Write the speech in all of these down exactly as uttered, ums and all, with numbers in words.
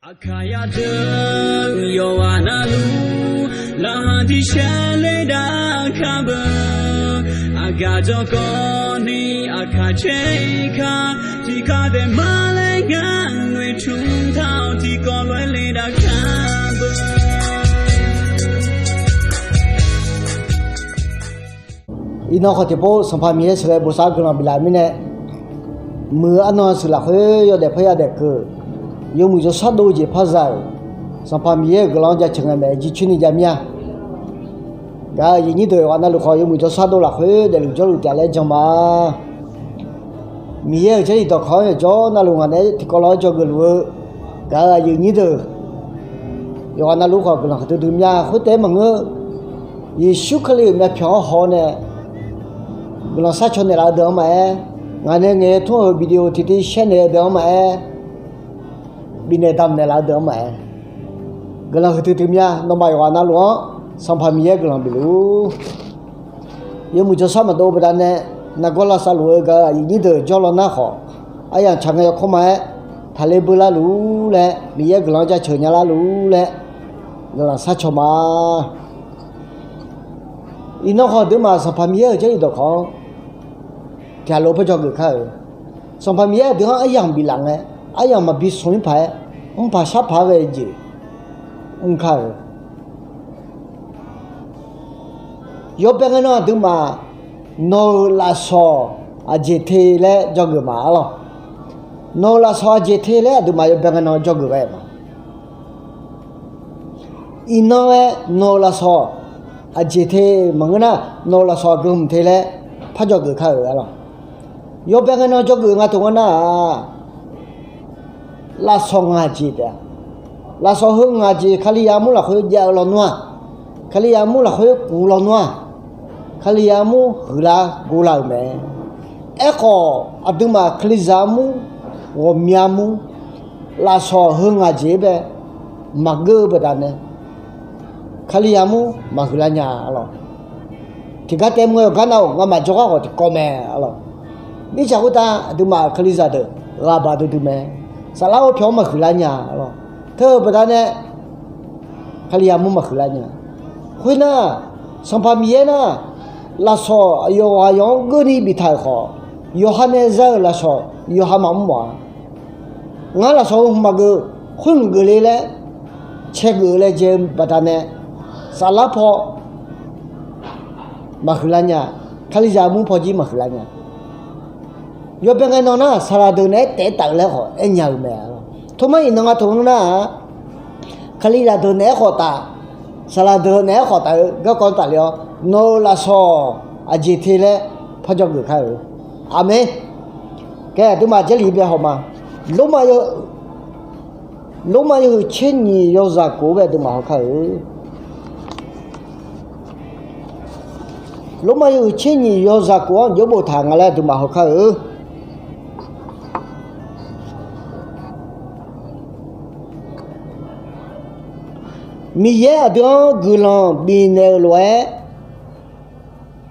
Aqkaq yadeuq yawqghaq navluf, laqkhaq tiq shaer ler dav kar beu. Aqgaf dzawrgawv ni aqkaq caer kar, tiqkhav taef ma laer ngar noeqtmq taq-awq, tiqkawv lof-aer le dav kar beu. Iqnan khawf tiqpov Sanqpaq Miqyaer sheuqghae bosav guiqlanq biflaf-eu mirnae, muiq-eu arnan shuif lafkhoer yawdaef paerya daef keuv, yawmuiq jawrshar dov-eu jeq par za-euq Sanqpaq Miqyaer-euq guiqlanq-anr jaceuq ngae maeq jircoer ni jav mir-a. Gaq-euq aqyuif nyir deuq yawqghaq navluf khawf, yawmuiq jawrshar dov lafkhoer daefluf jawrluf taef laer jan ma. Miqyaer-euq Jarlif dawqkawq-anr yawqjawr navluf ngaq naeq-aer tiqkawv lof-aer dzawgeuf luf-eu gaq-euq aqyuif nyir deuq yawqghaq navluf khawf guiqlanq huiqdui dui mir-a. Khoertaef-aer maqngeur, Yeqsur Kali-euq myavpyawq-anr haw-awr nae guiqlanq sharcaw naeqlaf-eu deuq-anr maqaer, ngaq nae ngaeq-aer tmr-euq video tiqtiv shaer naeq-eu deuq-anr maqaer, bifnaeq damqnaeq laf-eu deuq-anr maqaer, guiqlanq huiqdui dui mir-a. Nawmaf yawqghaq navluf-anr Sanqpaq Miqyaer guiqlanq bifluf-ur. Yawmuiq jawrshar maqdov-eu baqdanae, nargawr lavsav luf-eu gaq-euq aqyuif nyir deuq jawrlaw nar khawf, aryamq tsaq ngae yawkawr ma-aer, taqler beu larluf-ur laer, Miqyaer guiqlanq-anr jaceuq nya larluf-ur laer, guiqlanq sharcaw ma. Iqnan khawf aqduimaf Sanqpaq Miqyaer-euq Jarlif dawqkawq-anr tiqghaq lof-aer par dzawgeuf kar-euq. Sanqpaq Miqyaer aqdui-anr aryamq biflaf ngae, aryamq maqbi smq-ir paq-aer, mrpaq sharpaq-aer ghae-eu jeq mr kar-euq. Yawbae ngae nan aqduimaf nawq-euq lafsawq aqjeq te laer dzawgeuf ma-ar lawq. Nawq-euq lafsawq aqjeq te laer aqduimaf yawbae ngae nan dzawgeuf ghae ma. Iqnan-aer nawq-euq lafsawq aqjeq te maqngeur nar, nawq-euq lafsawq aqgeu hmq te laer par dzawgeuf kar-euq-ar lawq. Yawbae ngae nan dzawgeuf nga teu ngar nar-aq, lafsawq ngaq jeq taef-a. Lafsawq heu ngaq jeq Kalizaq armur lafkhoer jav-eu lawnmr-aq, Kalizaq armur lafkhoer kuv-eu lawnmr-aq, Kalizaq armur huiqlar govlar-euq mae. Aerkhawf aqduimaf Kalizaq armur, ghawqmya armur, lafsawq heu ngaq jeq-aer bae maqgeur-eu baqdanae, Kalizaq armur maqhuiqlar nya-ar lawq. Tiqgar taef mr-eu gar nar-aq, ngamaf jawrgar khawf tiqkawv mae-ar lawq. Mirtsaq khoertav aqduimaf Kalizaq deuq ghaq baq duidui mae. Saflar-eu pyawq-anr maqhuiqlar nya-ar lawq. Teu-eu baqdanae Kalizaq armur maqhuiqlar nya. Khoernar, Sanqpaq Miqyaer nar, lafsawq aqyawf ghaq yawf-anr geurni biftaq-euq khawf, yawqha nae za-euq lafsawq yawqha maqmr mawf-a. Ngar lafsawq heu hmq maqgeuf, khoer hmq geufle laer caegeuf-eu laejae-eu baqdanae, saflar paw maqhuiqlar nya. Kalizaq armur pawjir maqhuiqlar nya. Yawbae ngae nan nar, saqlaq deuq naeq-aer taef-aer taf-eu laer khawf aernya-euq mae-ar lawq. Tormar iqnan nga teu nar-aq, Kalizaq deuq naeq-aer khawf taf, saqlaq deuq naeq-aer khawf taf-eu garkawv tafle-awr, nawq-euq lafsawq aqjeq te laer par dzawgeuf kar-euq. Aqmeq. Kae aqduimaf Jarlif bae haw ma. Lormav yawhuiq tser nyiq yawzaq kof-anr bae aqduimaf haw kar-euq. Lormav yawhuiq tser nyiq yawzaq kof-anr jawr boftaq nga laer aqduimaf haw kar-euq. Miqyaer aqdui-anr guiqlanq bifnaeq-euq lof-aer,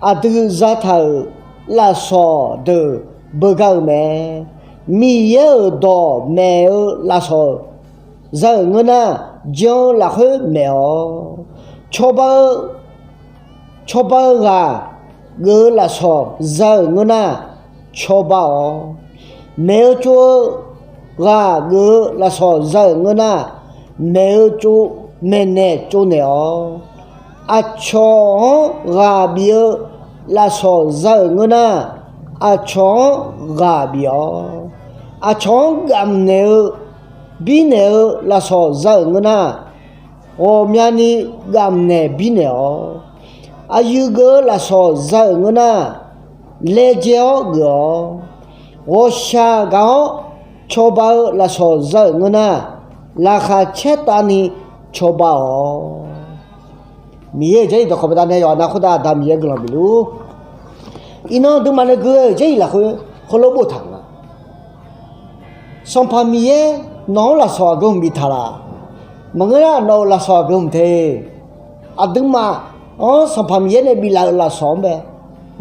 aqdui zataq-euq lafsawq deuq beugar-eu mae. Miqyaer-euq dawq maeq-eu lafsawq za-euq ngeur nar, jan-eu lafkhoer maeq-awq. Cawba-eu, cawba-eu ghaq geuf-eu lafsawq za-euq ngeur nar, cawba-awq. Maeq-eu tsov-eu ghaq geuf-eu lafsawq za-euq ngeur nar, maeq-eu tsov, maeqnaeq tsovnaeq-awq. Aqcawq-anr ghaq bif-eu lafsawq za-euq ngeur nar, aqcawq-anr ghaq bif-awq. Aqcawq-anr gamqnaeq-eu, birnaeq-eu lafsawq za-euq ngeur nar, ghawqmyani gamqnaeq birnaeq-awq. Aqyuif geuf-eu lafsawq za-euq ngeur nar, laejae-awr geuf-awq. Ghawqshaq gaq-awr cawba-eu lafsawq za-euq ngeur nar, laqkhaq caertavni cawba-awq. Miqyaer-euq Jarlif dawqkawq baqdanae yawqha nav khoertav Aqda Miqyaer guiqlanq bifluf-ur. Iqnan aqduimaf nae gui-eu Jarlif lafkhoer heulof boftaq nga. Sanqpaq Miqyaer nawq-anr lafsawq aqgeu hmq biftaq laf. Maqngeur nar nawq-euq lafsawq aqgeu hmq te. Aqduimaf-anr Sanqpaq Miqyaer nae biflaf-euq lafsawq-anr bae,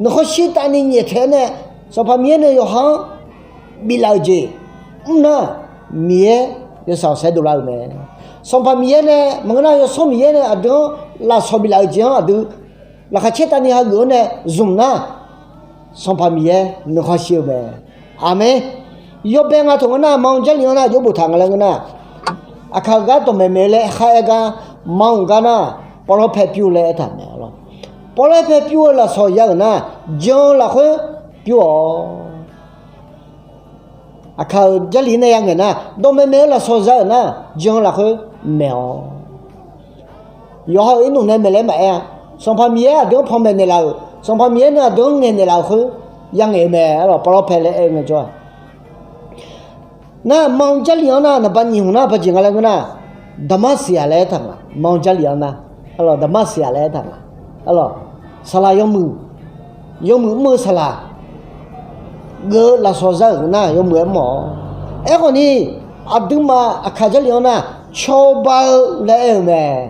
nuikhanr shirtavni nyaeftaeq-awr nae Sanqpaq Miqyaer nae yawqha-anr biflaf-euq jeq mr nar, Miqyaer yawshaef khanqsaer dovlar-euq mae. Sanqpaq Miqyaer nae maqngeur nar, Yawsanr Miqyaer nae aqdui-anr lafsawq biflaf-euq jeq-anr aqdui laqkhaq caer tavni hageuf-awr nae zmq nar, Sanqpaq Miqyaer nuikhanr shir-eu mae. Aqmeq. Yawbae nga taq ngeur nar, ma-eu Jarlif-anr nar jov boftaq nga laer ngeur nar, aqkaq-eu gar dawqmaeq maeq-eu laer khaer-aer gar, ma-euq gar nar, pawlawr pae pyur laer aertaq mae. Pawlawr pae pyur-eu lafsawq ya-euq nar, jan-eu lafkhoer pyur-awq. Aqkaq-euq Jarlif nae ya ngaeq nar, dawqmaeq maeq-eu lafsawq za-euq nar, jan-eu lafkhoer maeq-awq. Yawqha-euq irnmf nae maeq laer maqaer-a. Sanqpaq Miqyaer aqdui-anr panmaeq naeqlaf-euq, Sanqpaq Miqyaer nae aqdui-anr ngaeq naeqlaf-euq khoer ya ngaeq-eu mae. Arlawq, pawlawr pae laer aer-eu ngaejawr-aq, nar, ma-eu Jarlif-anr nar, naqba nyiq hmq nar paqjeq nga laer ngeur nar, Daqmarsiq-aq laer aertaq nga. Ma-eu Jarlif-anr nar, arlawq, Daqmarsiq-aq laer aertaq nga. Arlawq, saqlaq yawmuiq, yawmuiq mr-eu saqlaq geuf-eu lafsawq za-euq nar, yawmuiq-aer mr-awq. Aerkhawf ni, aqduimaf aqkaq Jarlif-anr nar, cawba-eu laer aer-eu mae.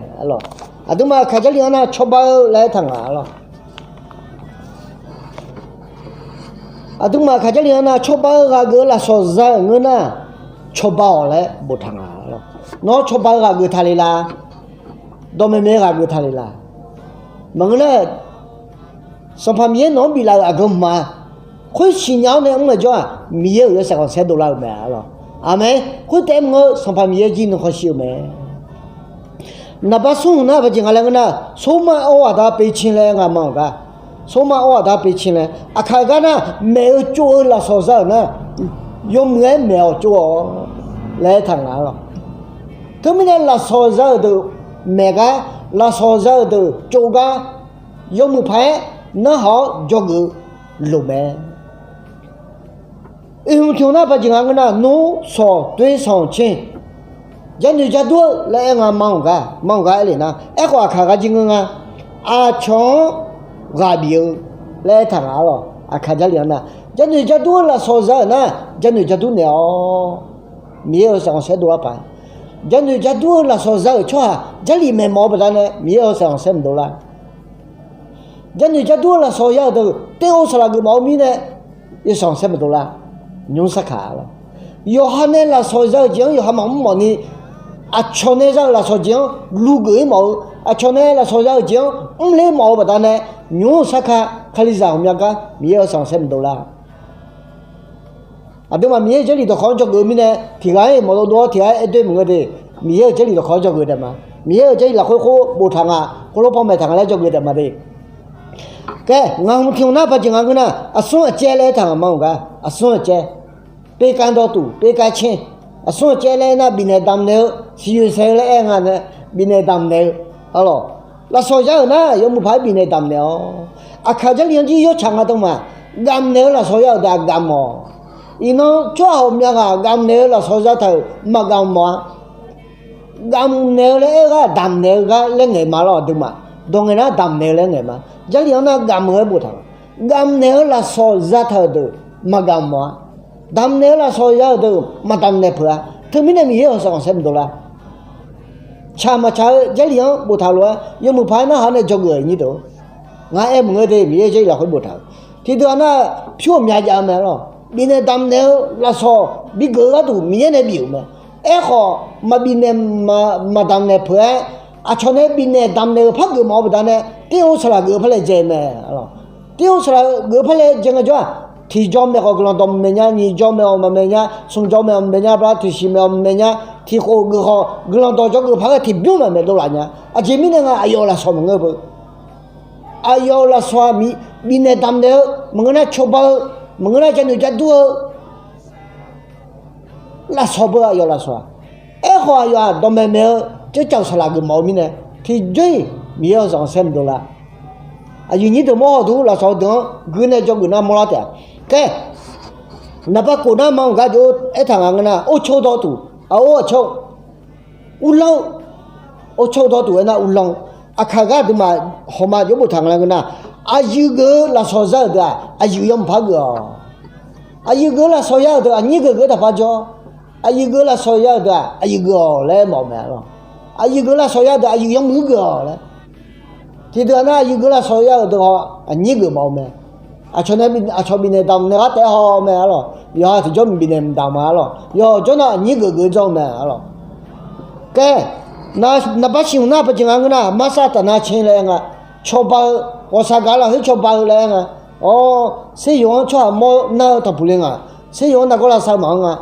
Aqduimaf aqkaq Jarlif-anr nar, cawba-eu laer aertaq nga. Arlawq, aqduimaf aqkaq Jarlif-anr nar, cawba-eu ghaq geuf-eu lafsawq za-euq ngeur nar, cawba-awq laer boftaq nga. Nawr cawba-eu ghaq geuf taq le la? Dawqmaeq maeq-eu ghaq geuf taq le la? Maqngeur nar, Sanqpaq Miqyaer nawq-anr biflaf-euq aqgeu hmq-a. Khoer siqnya-awr nae mr ngaejawr-aq, Miqyaer-euq yawshaef khanqsaer dovlar-euq mae. Arlawq, aqmeq. Khoer taef mr-eu Sanqpaq Miqyaer jir nuikhanr shir-eu mae. Naqba smr hmq nar paqjeq nga laer ngeur nar, Sormar awr aqda pevcin laer aer nga ma-euq gar. Sormar awr aqda pevcin laer, aqkaq gar nar, maeq-eu tsov-eu lafsawq za-euq nar, yawmuiq-aer maeq-awq tsov-awq laer aertaq nga. Arlawq, teumirnae lafsawq za-euq deuq maeq gar, lafsawq za-euq deuq tsov gar, yawmuiq paq-aer narhaq-awr dzawgeuf-eu loq mae. Oeq hmq tiq hmq nar paqjeq nga ngeur nar, nmr sawq toer sanq caer, jarnoeq jardur-eu laer aer nga ma-euq gar, ma-euq gar aer le nar, aerkhawf aqkaq gar jir ngeur nga. Aqcawq-anr ghaq bif-eu laer aertaq nga. Arlawq, aqkaq Jarlif-anr nar, jarnoeq jardur-eu lafsawq za-euq nar, jarnoeq jardur naeq-awq. Miqyaer-euq yawshaef khanqsaer dovlar paq. Jarnoeq jardur-eu lafsawq za-euq tsawrhaq Jarlif maeqmawf-eu baqdanae Miqyaer-euq yawshaef khanqsaer maqdov lar. Jarnoeq jardur-eu lafsawq ya-euq deuq, ter-eu saqlaq geufmawf-eu mirnae, yawshaef khanqsaer maqdov lar. Nymr sarkaq-a lawq. Yawqha nae lafsawq za-euq jeq-anr yawqha maqmr mawfni, aqcawq nae za-euq lafsawq jeq-anr lugeuf-ir mawf-eu, aqcawq nae lafsawq za-euq jeq-anr mrler mawf-eu baqdanae, nymr sarkaq Kalizaq ghawqmya gar Miqyaer-euq yawshaef khanqsaer maqdov lar. Aqduimaf Miqyaer-euq Jarlif dawqkawq-anr dzawgeuf-eu mirnae, tiq ghaq-aer mawf dovdov-awr tiq ghaq-aer aerdov maqngeur de. Miqyaer-euq Jarlif dawqkawq-anr dzawgeuf-eu taef ma. Miqyaer-euq Jarlif lafkhoer khoer boftaq nga, khoerlof panmaeq taq nga laer dzawgeuf taef ma de. Kae, ngaq hmq tiq hmq nar paqjeq nga ngeur nar, aqsmr aqcaev laer aertaq nga ma-euq gar, aqsmr aqcaev. Perkav dawqtuq, perkav caer. Aqsmr aqcaev laer aer nar, bifnaeq damq naeq-eu, siqyoeq saeq-eu laer aer nga nae, bifnaeq damq naeq-eu. Arlawq, lafsawq ya-euq nar, yawmuiq paq-aer bifnaeq damq naeq-awq. Aqkaq Jarlif-anr jir yawtsaq nga dawq ma, gamq naeq-eu lafsawq ya-euq deuq-aq gamq-awq. Iqnan tsawrhaq ghawqmya ghaq gamq naeq-eu lafsawq zataq-euq maqgamq mawf-a. Gamq naeq-eu laer aer-eu gar damq naeq-eu gar laer ngaeq ma lawr aqduimaf. Dawq ngaeq nar damq naeq-eu laer ngaeq ma. Jarlif-anr nar gamq-eu laer boftaq-a. Gamq naeq-eu lafsawq zataq-euq deuq maqgamq mawf-a. Damq naeq-eu lafsawq ya-euq deuq maqdamq naeq peuq-a. Teumirnae Miqyaer-euq yawshaef khanqsaer maqdov lar. Tsaq maqtsaq-eu Jarlif-anr boftaq lof-aer yawmuiq paq-aer narhaq nae dzawgeuf-euq nyir deuq. Ngar aer maqngeur de, Miqyaer-euq Jarlif lafkhoer boftaq-euq. Tiqdeuq-aq nar, pyur ghawqmya jav-eu mae lawq. Bifnaeq damq naeq-eu lafsawq bigeuf-eu gharduq Miqyaer nae bif-euq mae. Aerkhawf, maqbifnaeq maqdamq naeq peuq-aer, aqcawq nae bifnaeq damq naeq-euq par geufmawf-eu baqdanae, ter-eu saqlaq geuf-eu par laejae mae. Ter-eu saqlaq geuf-eu par laejae ngaejawr-aq, tiqjawr maeq khawf guiqlanq dawq maqmaeq nya, nyiq jawr maeq-awq maqmaeq nya, smq jawr maeq-awq maqmaeq nya, bala tiqsiq maeq-awq maqmaeq nya, tiqkhof geuf khawf guiqlanq dawq jawrgeuf paq-aer tiqbymr maqmaeq dovlaf nya. Aqjeq mirnae nga, aqyawf-euq lafsawq maqngeur beu. Aqyawf-euq lafsawq-aq, bifnaeq damq naeq-eu maqngeur nar, cawba-eu maqngeur nar, janoeq jadur-eu lafsawq beu aqyawf lafsawq-aq. Aerkhawf, aqyawf-aq dawqmaeq maeq-eu, tsercav-euq saqlaq geufmawf-eu mirnae, tiqjawr-iq Miqyaer yawshaef khanqsaer maqdov lar. Aqyuif nyir deuq mawr hawq dur lafsawq deuq-anr gui nae dzawgeuf nar mawrlar taef-a. Kae, naqba khof nar ma-euq gar jov-aer aertaq nga ngeur nar, or cawr dawr tuq, aq or aq cawr, uvlanr-eu, or cawr dawr tuq aernar uvlanr-eu. Aqkaq gar aqduimaf hawq ma jov boftaq nga laer ngeur nar, aqyuif geuf-eu lafsawq za-euq deuq-aq, aqyuif yawmuiq par geuf-awq. Aqyuif geuf-eu lafsawq ya-euq deuq aqnyir geuf geuf-eu taqpar jawr. Aqyuif geuf-eu lafsawq ya-euq deuq-aq, aqyuif geuf-awq laer mawf-eu mae lawq. Aqyuif geuf-eu lafsawq ya-euq deuq aqyuif yawmuiq geuf-awq laer. Tiqdeuq-aq nar, aqyuif geuf-eu lafsawq ya-euq deuq haw aqnyir geuf mawf-eu mae. Aqcawq nae, aqcawq bifnaeq damq nae ghartaef-aer haw-eu mae arlawq. Yawqha tiqjawr maqbifnaeq mqdamq-a arlawq. Yawqjawr nav aqnyir geuf geuf-eu jawr-eu mae arlawq. Khaer, naqbar siq hmq nar paqjeq nga ngeur nar, marsar tafnar caer laer aer nga. Cawba-eu, ghawqshaq gaq lafkhoer cawba-eu laer aer nga. Awr, seryoq-anr tsawrhaq mawr nar-eu tanqpuq le nga. Seryoq-anr nargawr lavsav maqanr nga.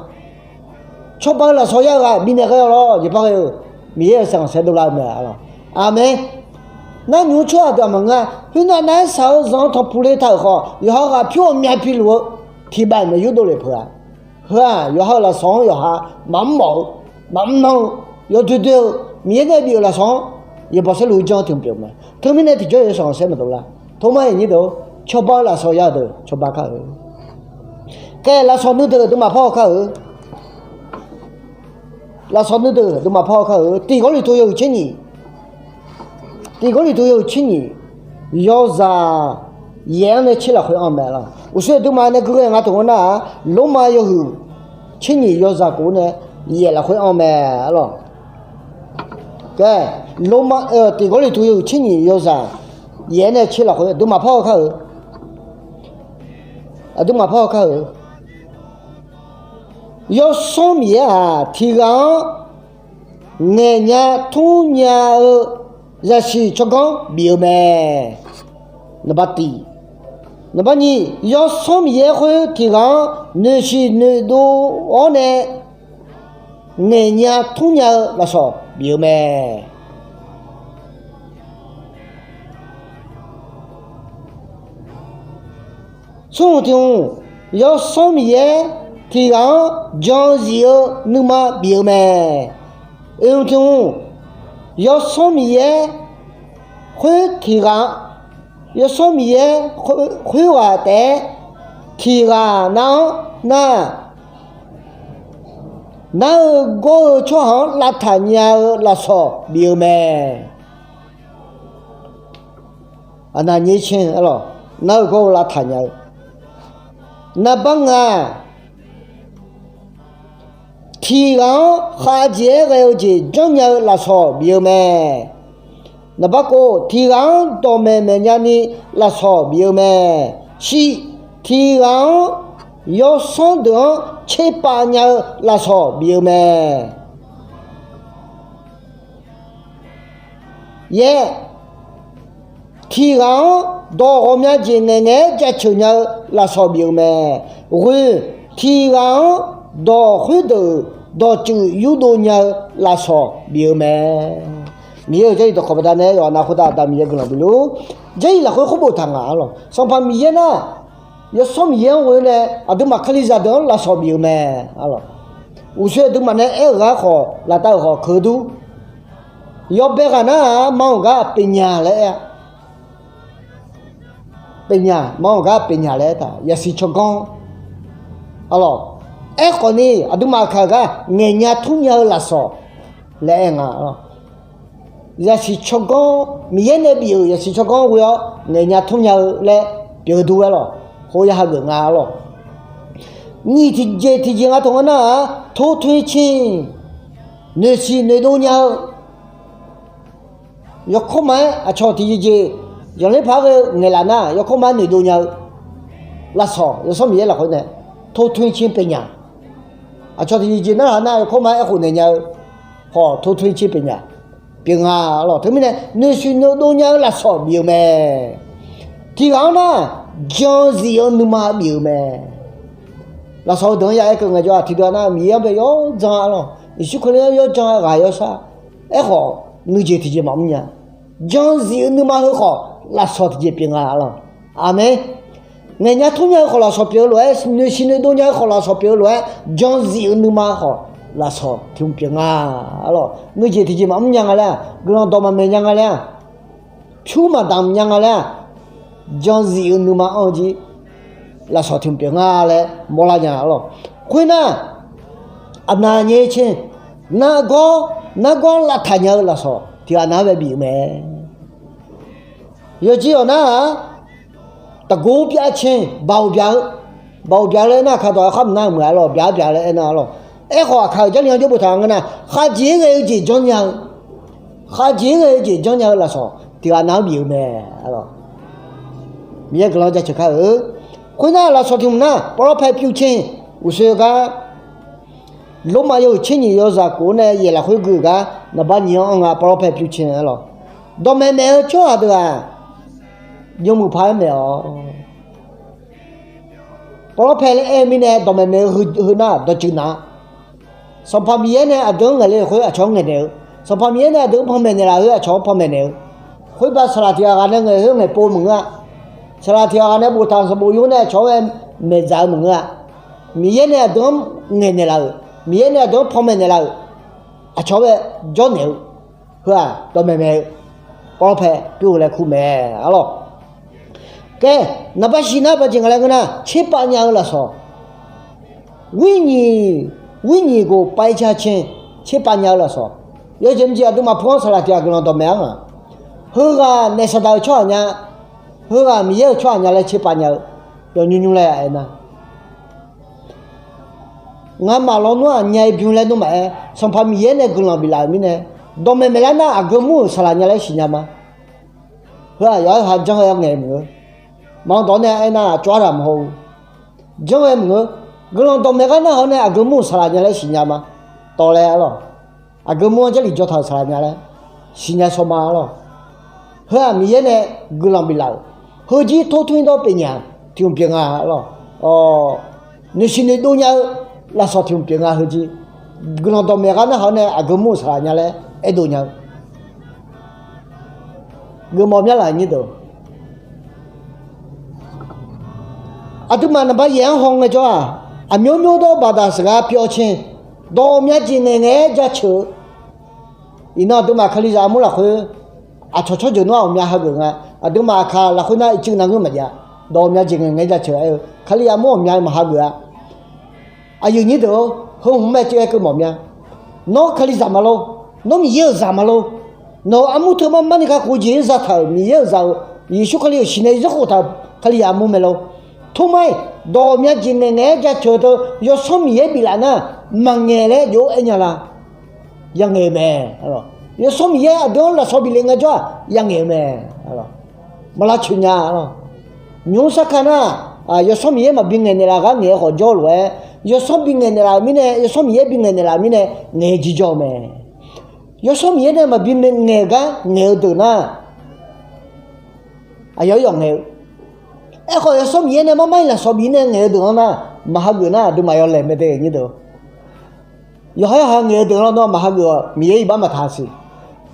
Cawba-eu lafsawq yar-eu ghaq bifnaeq ghae-awq lawr, jeqpar ghae-eu Miqyaer-euq sanqsaer dovlar-eu mae arlawq. Aqmeq. Nar nymq-mr tsawrhaq deuq-aq maqngeur-a. Khoernar, nar-aer shaq-eu zanq-anr tanqpuq le taq-euq khawf, yawqha ghaq pyur ghawqmya piluf-eu tiqbaef maeq yurdov lef peuq-a. Heu-aq, yawqha-euq lafsawq-anr yawqha maqmr mawf-eu, maqmr nan-eu, yawdoer doer-eu, Miqyaer nae bif-euq lafsawq-anr yaeqbawq saerlu-eu janr-anr tiq hmq pyeuf-eu mae. Teumirnae tiqjawr yawsanq saer maqdov lar. Tormar-iq nyir deuq-or, cawba-eu lafsawq ya-eu deuq cawba kar-eu. Khaer, lafsawq nuideuq aqduimaf par-awr kar-eu. Lafsawq nuideuq aqduimaf par-awr kar-eu. Tiq Gawrliqtu yawhuiq tser nyiq, tiq Gawrliqtu yawhuiq tser nyiq, yawzaq yaeq-anr nae tser lafkhoer anr mae arlawq. Uqshoe aqduimaf nae gui ghae nga taq ngeur nar-aq, Lormav yawhuiq tser nyiq yawzaq kof-awr nae yaeq lafkhoer anr mae arlawq. Khaer, Lormav, tiq Gawrliqtu yawhuiq tser nyiq yawzaq yaeq-anr nae tser lafkhoer aqduimaf par-awr kar-eu. Aqduimaf par-awr kar-eu. Yawsanr Miqyaer-aq, tiq ghaq-anr ngaeqnya tmrnya-eu zaqsiq tsawrganr bif-eu mae. Naqba tiq. Naqba nyiq, Yawsanr Miqyaer khoer tiq ghaq-anr noeqshiq noeqdov-awr nae ngaeqnya tmrnya-eu lafsawq bif-eu mae. Smr hmq tiq hmq, Yawsanr Miqyaer tiq ghaq-anr jan zif-eu nuima bif-eu mae. Oeq hmq tiq hmq, Yawsanr Miqyaer khoer tiq ghaq, Yawsanr Miqyaer khoerghaq taef-aer tiq ghaq nar-anr nar, nar-eu gawr-eu tsawrhaq-anr lavtaq nya-eu lafsawq bif-eu mae. Aqnaq nyaer caer arlawq, nar-eu gawr-eu lavtaq nya-eu. Naqbar ngaq, tiq ghaq-anr khavjeq-aer ghae-eu jeq janrnya-eu lafsawq bif-eu mae. Naqbar kov, tiq ghaq-anr dawqmaeq maeqnya ni lafsawq bif-eu mae. Shir, tiq ghaq-anr yawsanr deuq-anr tserpav nya-eu lafsawq bif-eu mae. Yaer, tiq ghaq-anr dawq ghawqmya jeq ngaeqngaeq-aer jaceuq nya-eu lafsawq bif-eu mae. Ghoeq, tiq ghaq-anr dawq khoerdeuq dawqtsuif yurdov nya-eu lafsawq bif-eu mae. Miqyaer-euq Jarlif dawqkawq baqdanae yawqha-anr khoertav Aqda Miqyaer guiqlanq bifluf-ur. Jarlif lafkhoer khoer boftaq nga arlawq. Sanqpaq Miqyaer nar, Yawsanr Miqyaer-anr ghoe nae aqduimaf Kalizaq deuq-anr lafsawq bif-eu mae arlawq. Uqshoe aqduimaf nae aer-euq gar khawf, laftav-euq khawf keuq dur. Yawbae ghaq nar-aq, ma-euq gar pyeufnya laer aer-a. Pyeufnya, ma-euq gar pyeufnya laer aertaq, yasiq tsawrganr arlawq. Aerkhawf ni aqduimaf kaq-euq gar ngaeqnya tmrnya-eu lafsawq laer aer nga arlawq. Yasiq tsawrganr, Miqyaer nae bif-euq yasiq tsawrganr ghoe-awr ngaeqnya tmrnya-eu laer pyeuf dur-aer lawq. Khoer ya hageuf nga arlawq. Nyiq tiqjeq tiqjeq nga taq ngeur nar-aq, totoe cir noeqsiq noeqdov nya-eu yawkawr ma-aer aqcawq tiqjeqjeq zanqler paq-aer ghae-eu ngaeqlaf nar, yawkawr ma-aer noeqdov nya-eu lafsawq Yawsanr Miqyaer lafkhoer nae totoe cir pyeufnya. Aqcawq tiqjeqjeq narhaq nar, yawkawr ma-aer aerkhof naeq nya-eu khawf totoe cir pyeufnya. Pyeuf nga arlawq. Teumirnae noeqsiq noeqdov nya-eu lafsawq bif-eu mae. Tiq ghaq-anr nar, jan zif-eu nuima bif-eu mae. Lafsawq heudeuq-anr ya aer keuv ngaejawr-aq, tiqdeuq-aq nar, Miqyaer-anr bae yawjan arlawq, Yeqsur Kali-anr yawjan ghaq yawshar. Aerkhawf, nuijeq tiqjeq maqmr nya. Jan zif-eu nuima heu khawf, lafsawq tiqjeq pyeuf nga arlawq. Aqmeq. Ngaeqnya tmrnya-eu khawf lafsawq pyeuf-eu lof-aer, noeqsiq noeqdov nya-eu khawf lafsawq pyeuf-eu lof-aer, jan zif-eu nuima khawf lafsawq tiq hmq pyeuf nga arlawq. Nuijeq tiqjeq maqmr nya nga laer-aq, guiqlanq dawq maqmaeq nya nga laer-aq, pyur maqdamq nya nga laer-aq, jan zif-eu nuima anr-eu jeq lafsawq tiq hmq pyeuf nga laer mawrlar nya arlawq. Khoernar, aqnaq nyae caer, nargawr, nargawr lavtaq nya-eu lafsawq tiq ghaq nar-anr bae bif-eu mae. Yawjir-awq nar-aq, taqgor pyav caer, baoq byaq-eu, baoq byaq-eu laer aernar, kaqdawq-aer khar mq nar-eu meuq arlawq, byaq byaq laer aernar arlawq. Aerkhawf, aqkaq-euq Jarlif-anr jawr boftaq ngeur nar, khavjeq-aer ghae-eu jeq janrnya-eu, khavjeq-aer ghae-eu jeq janrnya-eu lafsawq tiq ghaq nar-anr bif-eu mae arlawq. Miqyaer guiqlanq jaceuq kar-eu. Khoernar lafsawq tiq hmq nar, pawvlawr pae pyur caer-iq uqshoe gar, Lormav yawhuiq tser nyiq yawzaq kof-awr nae yaef lafkhoer gui-euq gar naqbar nyiq-anr anr nga, pawvlawr pae pyur caer-a lawq. Dawqmaeq maeq-eu tsawrhaq deuq-aq, yawmuiq paq-aer maeq-awq. Pawvlawr pae laer aer-eu mirnae dawqmaeq maeq-eu heu nar dawqtsuif naq-a. Sanqpaq Miqyaer nae aqdui-anr ngaeqle-euq khoer aqcawq-anr ngaeqnaeq-eu, Sanqpaq Miqyaer nae aqdui-anr panmaeq naeqlaf-eu khoer aqcawq-anr panmaeq naeq-eu, khoer baq saqlaq tiq ghaq ghaq nae ngaeq khoer ngaeqpov maqngeur-a. Saqlaq tiq ghaq ghaq nae boftaq sanqbof yur nae aqcawq-anr ghae maeqdzaq-eu maqngeur-a. Miqyaer nae aqdui-anr ngaeqnaeq laf-euq, Miqyaer nae aqdui-anr panmaeq naeqlaf-euq, aqcawq-anr ghae jawrnaeq-eu, heu-aq dawqmaeq maeq-eu pawvlawr pae pyur-eu laer kur mae-a lawq. Kae, naqbar shif nar baqjeq nga laer ngeur nar, tserpav nya-eu lafsawq, wirnyiq, wirnyiq khof pav-ir car caer, tserpav nya-eu lafsawq. Yawjeq mqjeq aqduimaf pu-anr saqlaq tiq ghaq guiqlanq dawqmaeq-ar nga. Heughaq naef saqdaq-eu tsawrhaq nya, heughaq Miqyaer-euq tsawrhaq nya laer tserpav nya-eu, yawnymr nymr laer aernar, ngamaf lawnmr-aq nya-ir bym laer nmr maqaer, Sanqpaq Miqyaer nae guiqlanq biflaf-euq mirnae, dawqmaeq maeqlar nar aqgeu mur-euq saqlaq nya laer siqnya ma. Heu-aq yawqha-aer ha janr-aer ngaeq maqngeur. Maqanr dawq-awr nae aernar-aq tsawrhaq maqhaw-eu, janr-aer maqngeur. Guiqlanq dawqmaeq gar narhaq-awr nae aqgeu mur-euq saqlaq nya laer siqnya ma. Tawv laer-a lawq. Aqgeu mur-anr Jarlif jawr taq-euq saqlaq nya laer siqnya shaw ma-a lawq. Heu-aq Miqyaer nae guiqlanq biflaf-euq, heujir tor tmr-ir dawr pyeuf nya-euq tiq hmq pyeuf nga-a lawq. Noeqsiq noeqdov nya-eu lafsawq tiq hmq pyeuf nga heujir. Guiqlanq dawqmaeq gar narhaq-awr nae aqgeu mur-euq saqlaq nya laer aerdov nya-eu geufmawf myanlaf nyir deuq. Aqduimaf naqbar yaef-anr haw ngaejawr-aq, aqmyanr myanr dawr baqdaq saqghaq pyawv caer, dawq ghawqmya jeq ngaeqngaeq-aer jaceuq-eu, iqnan aqduimaf Kalizaq armur lafkhoer aqcawq tsawrjeuq nawr-aq ghawqmya hageuf nga. Aqduimaf aqkaq lafkhoer nar ircuf navngeur maqjav. Dawq ghawqmya jeq ngaeqngaeq-aer jaceuq-eu aer-eu Kalizaq armur ghawqmya maqhageuf-a. Aqyuif nyir deuq-or, heu hmq mae teuv-aer keuvmawf mya. Nawr Kalizaq maqlor, nawr Miqyaer-euq zaq maqlor, nawq-euq armur teu mar mar ni kakhof-eu jeq-anr zataq-euq Miqyaer-euq zaq-euq Yeqsur Kali-euq siqnae zanrkhof taq-euq Kalizaq armur mae lor. Tormar-iq, dawq ghawqmya jeq ngaeqngaeq-aer jaceuq-eu teu yawsanr Miqyaer biflaf nar, maqngaeq laer jov-aer aer nya la? Yangaeq-eu mae. Yawsanr Miqyaer aqdui-anr lafsawq bif le ngaejawr-aq yangaeq-eu mae. Maqlavcoeq nya-a lawq. Nymq-mr sarkar nar, yawsanr Miqyaer maqbi ngaeqnaeq laf gar ngaeq-eu khawf jawr lof-aer, yawsanr bi ngaeqnaeq laf-euq mirnae, yawsanr Miqyaer bi ngaeqnaeq laf-euq mirnae ngaeq-eu jir jawr-eu mae. Yawsanr Miqyaer nae maqbi ngaeq gar ngaeq-eu deuq nar, aqyawf-aer yawf ngaeq-eu. Aerkhawf yawsanr Miqyaer nae mar mar-iq lafsawq bif nae ngaeq-eu deuq-anr nar, maqhageuf nar aqduimaf yawlaeq mae de nyir deuq. Yawqha yawqha ngaeq-eu deuq-anr nawr maqhageuf-awq, Miqyaer iqbax maqtaq siq.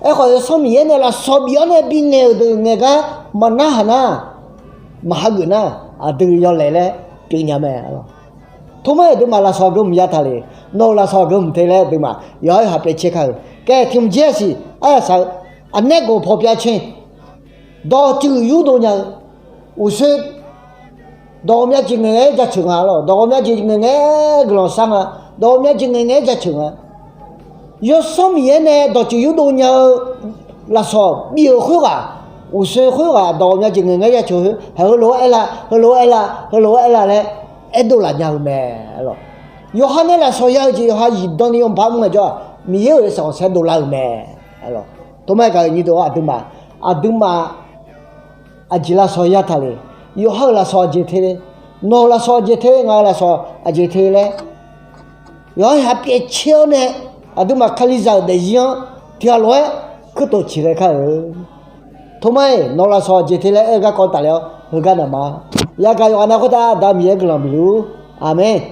Aerkhawf yawsanr Miqyaer nae lafsawq bif-awr nae bi ngaeq-euq deuq ngaeq gar maqnarhaq nar, maqhageuf nar, aqdui yawlaeq laer pyeuf nya mae. Tormar-iq aqduimaf lafsawq aqgeu hmq ya taq le. Nawq-euq lafsawq aqgeu hmq te laer aqduimaf yawqha yawqha pyaev caer ka-eu. Kae tiq hmq jaer-a siq, aryaq saq-eu, aqnaer gawq paw pyav caer, dawqtsuif yurdov nya-eu, uqshoe dawq ghawqmya jeq ngaeqngaeq-aer jaceuq nga lawq. Dawq ghawqmya jeq ngaeqngaeq-aer guiqlanq shar nga. Dawq ghawqmya jeq ngaeqngaeq-aer jaceuq nga. Yawsanr Miqyaer nae dawqtsuif yurdov nya-eu lafsawq bif-euq khoerghaq, uqshoe khoerghaq dawq ghawqmya jeq ngaeqngaeq-aer jaceuq-eu, heulof-aer aer la, heulof-aer aer la, heulof-aer aer la laer aerdov laf nya-eu mae. Yawqha nae lafsawq ya-eu jeq yawqha zifdan ni yawba mr ngaejawr-aq, Miqyaer-euq yawshaef khanqsaer dovlar-euq mae. Tormar-iq gaq-eu nyir deuq-anr aqduimaf, aqduimaf aqjeq lafsawq ya taq le. Yawqha-euq lafsawq aqjeq te le. Nawq-euq lafsawq aqjeq te, ngaq-euq lafsawq aqjeq te laer yawqha yawqha pyaev caer-awr nae, aqduimaf Kalizaq-euq daefzir-anr tiqghaq lof-aer kuirtof ciqghae kar-eu. Tormar-iq nawq-euq lafsawq aqjeq te laer aer-eu garkawv tafle-awr heugar naq ma. Yagaq yawqghaq nav khoertav Aqda Miqyaer guiqlanq bifluf-ur. Aqmeq.